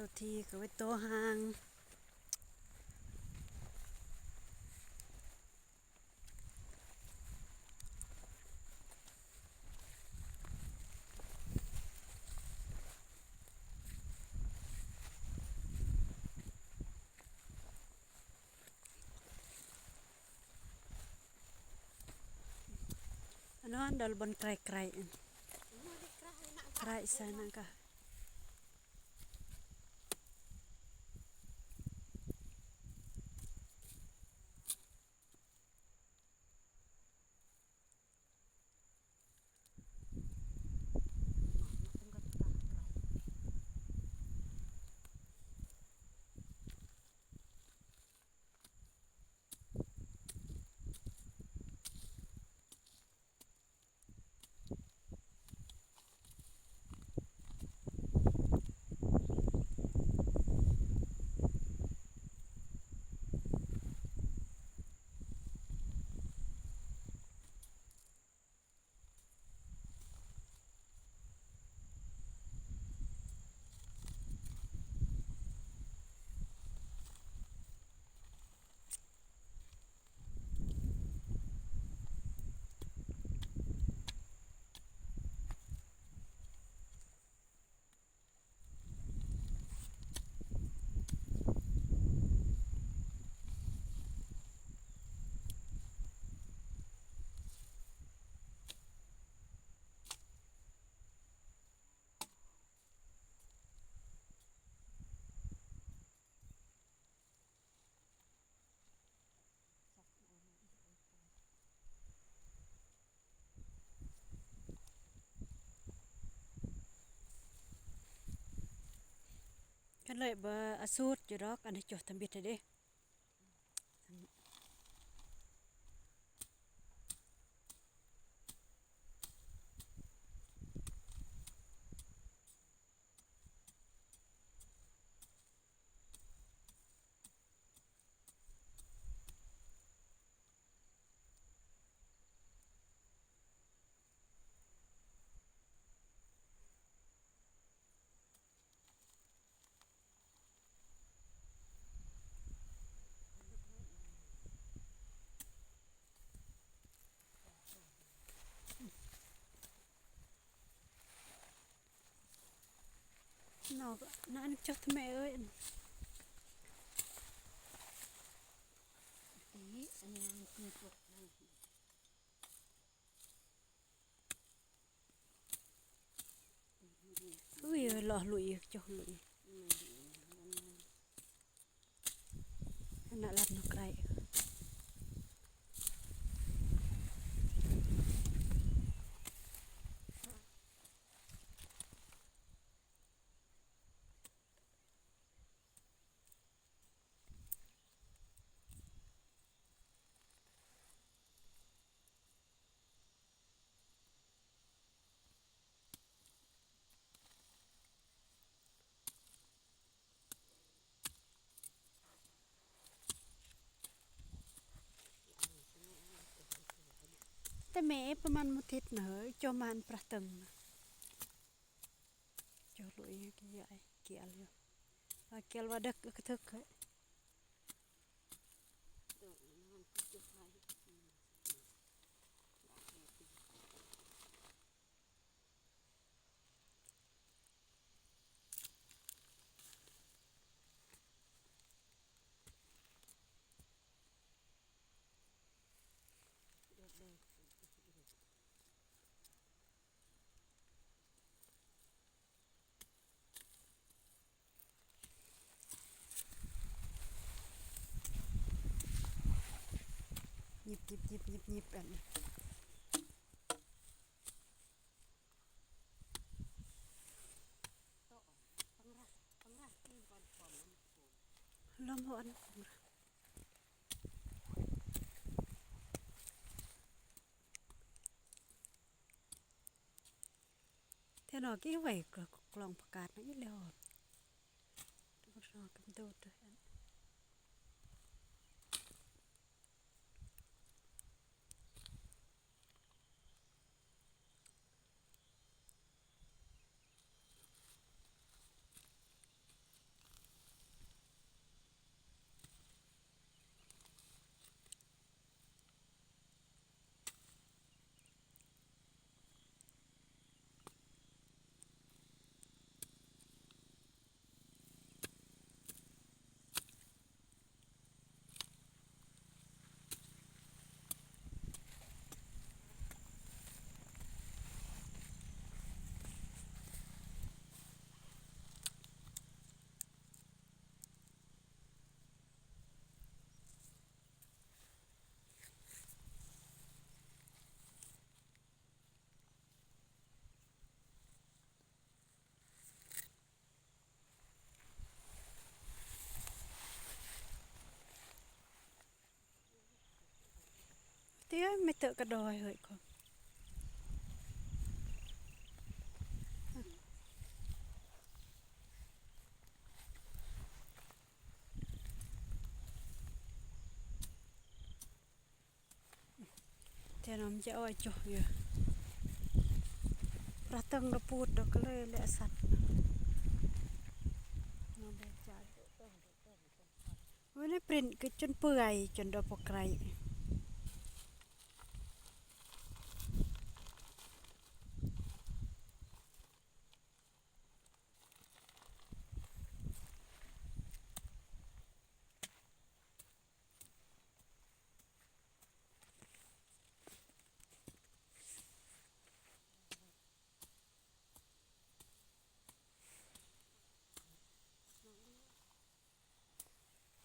ໂຕທີ່ກໍໄວ້ໂຕຫ່າງ. ອັນນັ້ນດອນບ່ອນໄກໆ ໄກສານະກະ. ກັນເລີຍບໍ່ອາສູດຢູ່ດອກ ອັນນີ້ຈົດທຳອິດເດ້. ນອກນັ້ນຈົດແມ່ເອີຍ. ອຸ້ຍ ເລາະລຸຍ ຈົກລຸຍ ຫັ້ນນະ ລັດນອກໄກ. ແຕ່ແມ່ປະມານມື້ທິດນະເຮີ້ຍ ຈໍມາອັນປະຕຶງນະ. ໂຈລຸຍກຽວຢູ່ ວ່າກຽວວ່າເດັກກະທຶກເຮີ້ຍ. ຫຍິບໆໆໆ ອັນນີ້ ລົມຮ້ອນ. ແຖວນອກກີ້ໄວ້ກະກລອງຜັກກາດນະອີ່ແລ້ວ. ເຕີກະດອຍເຮີ້ຍ ແຕ່ນ້ຳຈະອ້ອຍຈົກຢູ່ ປາເຕີງລະປູດດອກກະເລີຍແລະສັດ ນ້ອງແບກຈາຍ ໂອ້ຍ ໃນປຣິ້ນກະຈົນເປື່ອຍ ຈົນດອກບໍ່ໄກ.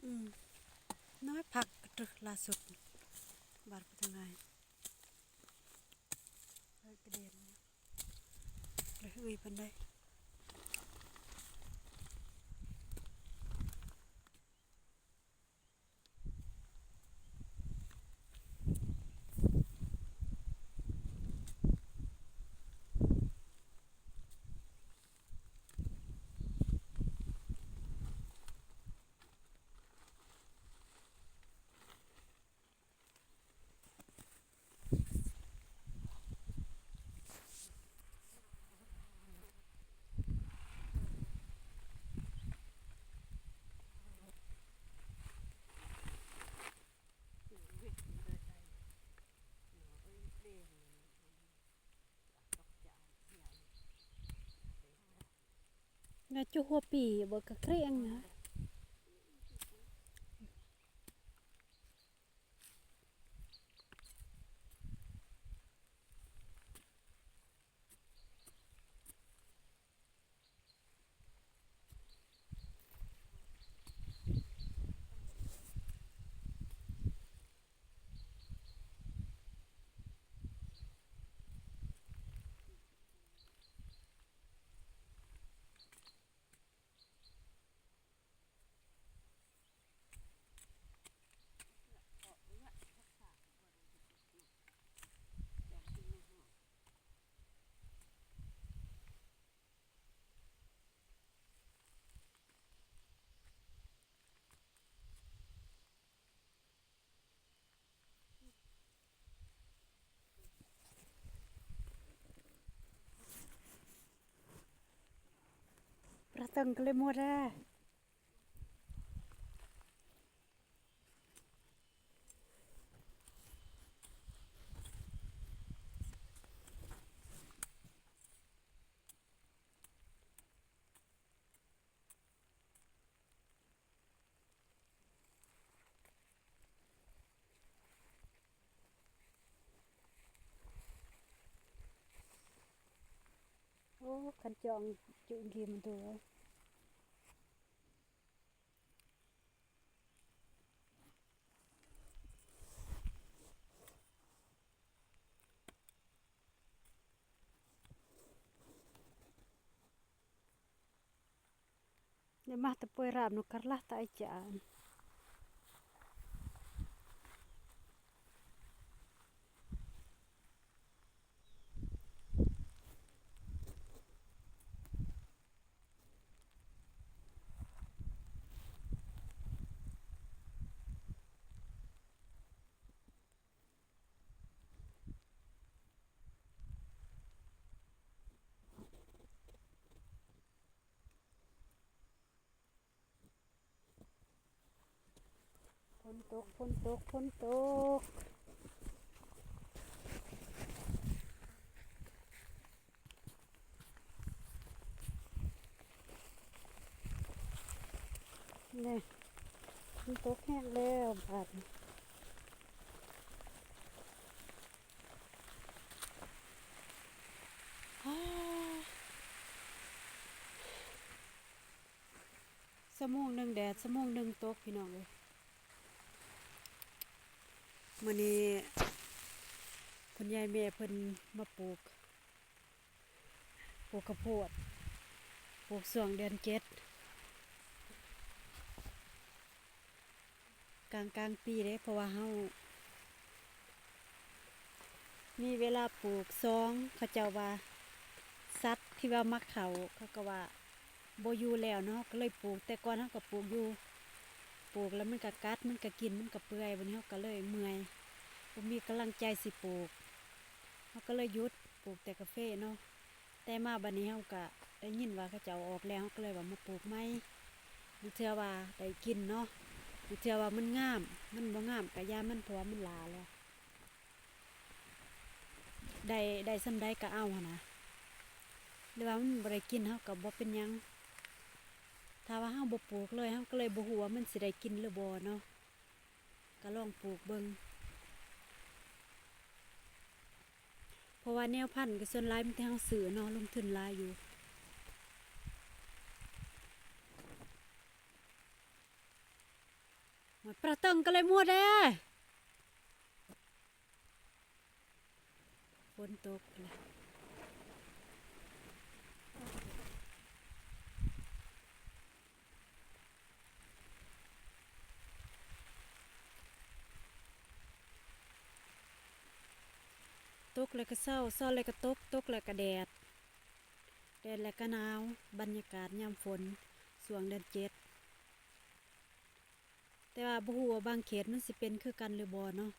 ອືມ ນ້ອຍຜັກ ຕຶ ລ່າສຸດ ບາດໄປທາງໃດ ເອີ ກະເດັນ ເອີ ເອີຍ ປານໃດ. ງາຈຸຫົວປີບໍ່ກະເກຣງນະ. ປາເຕີງກະເລີຍໝົດແລ້ວ. ໂອ້ ຄັນຈ້ອງຈຸກິນໂຕ. ໄດ້ມາແຕ່ປ່ວຍຣາບນຳກັນລະຕາຍຈານ. ຝົນຕົກ ຝົນຕົກ ຝົນຕົກ. ນີ້ ຝົນຕົກແຮງແລ້ວບາດນີ້. ຊົ່ວໂມງໜຶ່ງແດດ ຊົ່ວໂມງໜຶ່ງຕົກ ພີ່ນ້ອງເອີຍ. ມື້ນີ້ຄຸນຍາຍແມ່ເພິ່ນມາປູກ ປູກເຂົ້າໂພດ ປູກຊ່ວງເດືອນເຈັດ ກາງ ກາງປີເດ້ ເພາະວ່າເຮົາ ມີເວລາປູກສອງ ເຂົາເຈົ້າວ່າ ສັດທີ່ວ່າມາເຂົ້າ ເຂົາກໍວ່າບໍ່ຢູ່ແລ້ວເນາະ ເຮົາກໍເລີຍປູກ. ແຕ່ກ່ອນເຮົາກໍປູກຢູ່ ປູກແລ້ວມັນກໍກັດ ມັນກໍກິນ ມັນກໍເປື່ອຍ ບັດນີ້ເຮົາກໍເລີຍເມື່ອຍ ບໍ່ມີກຳລັງໃຈຊິປູກ ເຮົາກໍເລີຍຢຸດ ປູກແຕ່ກາເຟເນາະ. ແຕ່ມາບັດນີ້ເຮົາກະໄດ້ຍິນວ່າເຂົາເຈົ້າເອົາອອກແລ້ວ ເຮົາກໍເລີຍວ່າມາປູກໃໝ່ ບາງເທື່ອວ່າໄດ້ກິນເນາະ ບາງເທື່ອວ່າມັນງາມ ມັນບໍ່ງາມກະຢ່າມັນ ເພາະວ່າມັນຫຼ້າແລ້ວ ໄດ້ ໄດ້ສ່ຳໃດກະເອົາຫັ້ນນະ ຫຼືວ່າມັນບໍ່ໄດ້ກິນເຮົາກະບໍ່ເປັນຫຍັງ. ຖ້າວ່າເຮົາບໍ່ປູກເລີຍ ເຮົາກໍເລີຍບໍ່ຮູ້ວ່າມັນຊິໄດ້ກິນຫຼືບໍ່ເນາະ ກະລອງປູກເບິ່ງ. ເພາະວ່າແນວພັນກໍສ່ວນຫຼາຍມີແຕ່ເຮົາຊື້ເນາະ ລົງທຶນຫຼາຍຢູ່. ໂອ້ຍ ປາເຕີງກໍເລີຍໝົດແລ້ວ ຝົນຕົກແລ້ວ. ຕົກແລ້ວກໍເຊົາ ເຊົາແລ້ວກໍຕົກ ຕົກແລ້ວກໍແດດ ແດດແລ້ວກໍໜາວ. ບັນຍາກາດຍາມຝົນຊ່ວງເດືອນເຈັດ ແຕ່ວ່າບໍ່ຮູ້ວ່າບາງເຂດມັນຊິເປັນຄືກັນຫຼືບໍ່ເນາະ.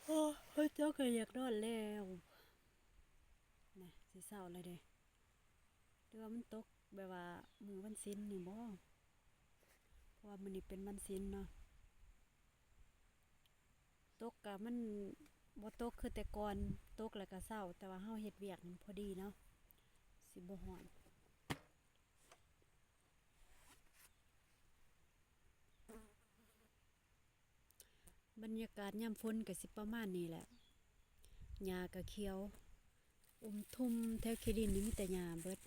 ໂອ້ຍ ເຈົ້າກໍຢາກນອນແລ້ວ ນະ ຊິເຊົ້າແລ້ວເດ້. ຫຼືວ່າມັນຕົກແບບວ່າມື້ວັນສິນນີ້ບໍ? ເພາະວ່າມື້ນີ້ເປັນວັນສິນເນາະ. ຕົກກະມັນບໍ່ຕົກຄືແຕ່ກ່ອນ ຕົກແລ້ວກະເຊົ້າ ແຕ່ວ່າເຮົາເຮັດວຽກນີ້ພໍດີເນາະ ຊິບໍ່ຮ້ອນ. ບັນຍາກາດຍາມຝົນກະຊິປະມານນີ້ແຫຼະ ຫຍ້າກະຂຽວ ອຸມທຸ່ມແຖວຂີ້ດິນນີ້ມີແຕ່ຫຍ້າເບິດ.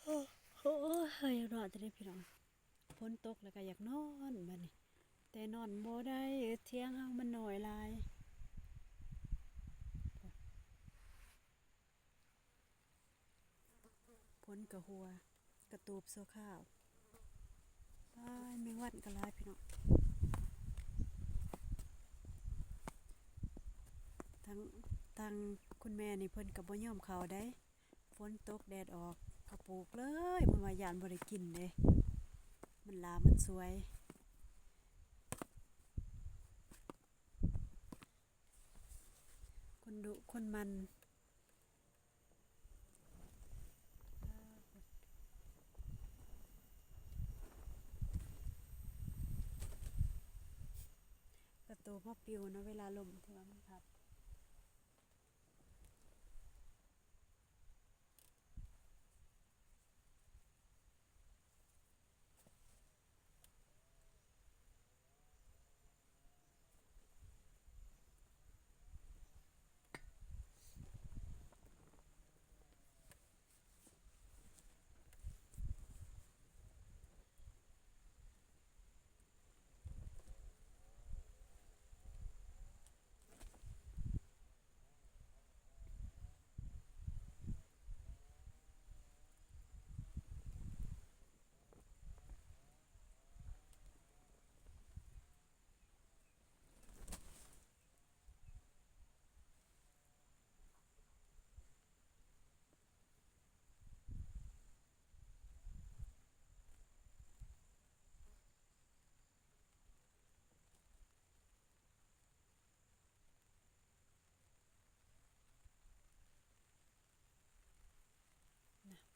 ໂອ້ຍ ຢາກນອນແຕ່ເດ້ພີ່ນ້ອງ ຝົນຕົກແລ້ວກໍຢາກນອນບັດນີ້ ແຕ່ນອນບໍ່ໄດ້ ຖຽງເຮົາມັນນ້ອຍຫຼາຍ ຝົນກະຫົວ ກະຕູບຊົ່ວຄາວ. ປາຍ ແມງວັນກະຫຼາຍພີ່ນ້ອງ. ທາງ ທາງຄຸນແມ່ນີ້ເພິ່ນກະບໍ່ຍອມເຂົ້າໃດ໋ ຝົນຕົກແດດອອກ ເຂົາປູກເລີຍ ເພິ່ນວ່າຢ້ານບໍ່ໄດ້ກິນເດ້ ມັນຫຼາມັນສວຍ ຄົນດຸຄົນໝັ່ນ. ກະຕູມາປິວເນາະ ເວລາລົມທີ່ວ່າມັນພັດ.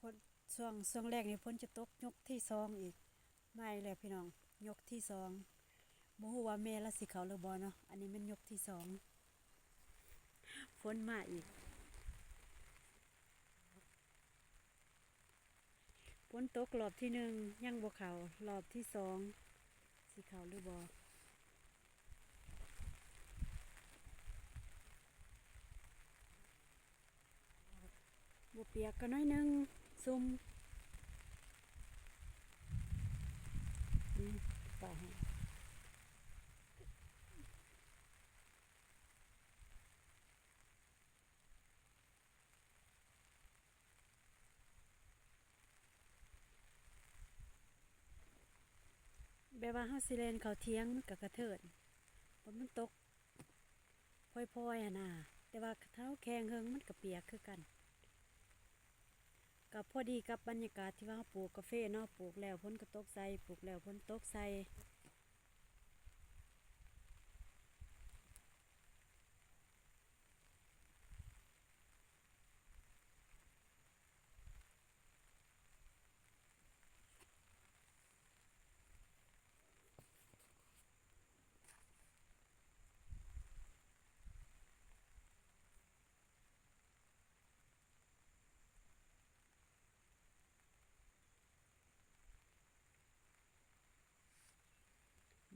ຝົນ ຊ່ວງ ຊ່ວງແລງນີ້ຝົນຈະຕົກຍົກທີສອງອີກ ມາອີກແລ້ວພີ່ນ້ອງ ຍົກທີສອງ ບໍ່ຮູ້ວ່າແມ່ລາວຊິເຂົ້າຫຼືບໍ່ເນາະ ອັນນີ້ແມ່ນຍົກທີສອງ ຝົນມາອີກ. ຝົນຕົກລອບທີໜຶ່ງຍັງບໍ່ເຂົ້າ ລອບທີສອງຊິເຂົ້າຫຼືບໍ່ ບໍ່ປຽກກໍໜ້ອຍໜຶ່ງ ຊຸ່ມ ອືມ ປາແຫ້ງ. ແບບວ່າເຮົາຊິແລ່ນເຂົ້າຖຽງມັນກະກະເທີນ ເພາະມັນຕົກພອຍໆຫັ້ນນາ ແຕ່ວ່າຖ້າເຮົາແຂ່ງເຫິງມັນກະປຽກຄືກັນ ກະພໍດີກັບບັນຍາກາດທີ່ວ່າເຮົາປູກກາເຟເນາະ ປູກແລ້ວຝົນກະຕົກໃສ່ ປູກແລ້ວຝົນຕົກໃສ່.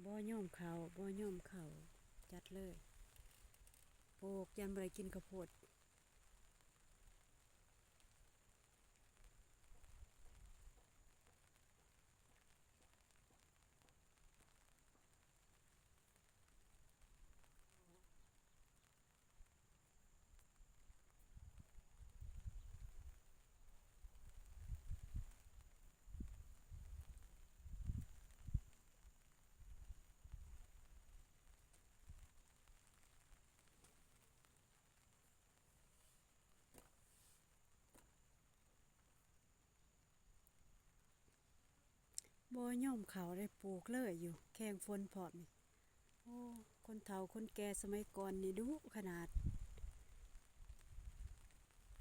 ບໍ່ຍອມເຂົ້າ ບໍ່ຍອມເຂົ້າ ຈັດເລີຍ ປູກຢ້ານບໍ່ໄດ້ກິນເຂົ້າໂພດ. ບໍ່ຍອມເຂົ້າໄດ້ ປູກເລີຍຢູ່ ແຂ່ງຝົນພ້ອມນີ້. ໂອ້ ຄົນເຖົ້າຄົນແກ່ສະໄໝກ່ອນນີ້ດຸຂະໜາດ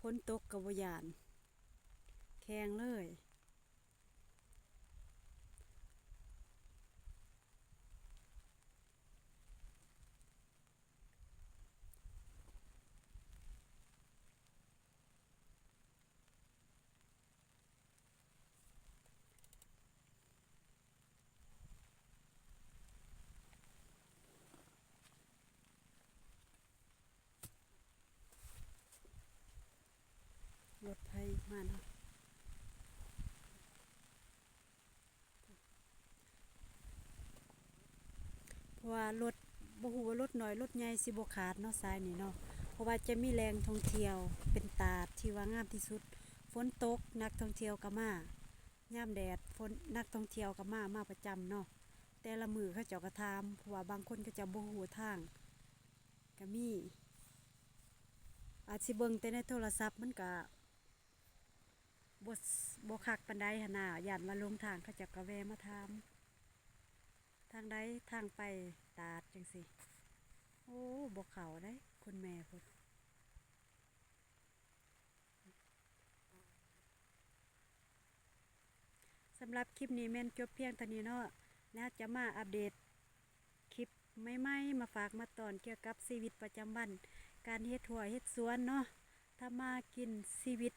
ຝົນຕົກກໍບໍ່ຢ້ານ ແຂ່ງເລີຍ. ລົດໄຟມາເນາະ ເພາະວ່າລົດ ບໍ່ຮູ້ວ່າລົດນ້ອຍລົດໃຫຍ່ຊິບໍ່ຂາດເນາະ ສາຍນີ້ເນາະ ເພາະວ່າຈະມີແຫຼ່ງທ່ອງທ່ຽວເປັນຕາດທີ່ວ່າງາມທີ່ສຸດ ຝົນຕົກນັກທ່ອງທ່ຽວກໍມາ ຍາມແດດ ຝົນ ນັກທ່ອງທ່ຽວກໍມາ ມາປະຈຳເນາະ ແຕ່ລະມື້ເຂົາເຈົ້າກໍຖາມ ເພາະວ່າບາງຄົນເຂົາເຈົ້າບໍ່ຮູ້ທາງກໍມີ ອາດຊິເບິ່ງແຕ່ໃນໂທລະສັບ ມັນກະ ບໍ່ ບໍ່ຄັກປານໃດຫັ້ນນາ ຢ້ານວ່າຫຼົງທາງ ເຂົາເຈົ້າກໍແວ່ມາຖາມ ທາງໃດ ທາງໄປຕາດຈັ່ງຊີ້. ໂອ້ ບໍ່ເຂົ້າໃດ໋ ຄຸນແມ່ພຸ້ນ. ສຳລັບຄລິບນີ້ແມ່ນຈົບພຽງເທົ່ານີ້ເນາະ ແລ້ວຈະມາອັບເດດຄລິບໃໝ່ໆ ມາຝາກມາຕ້ອນກ່ຽວກັບຊີວິດປະຈຳວັນ ການເຮັດຮົ້ວເຮັດສວນເນາະ ທຳມາຫາກິນ ຊີວິດ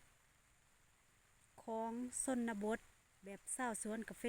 ຂອງຊົນນະບົດແບບຊາວສວນກາເຟ.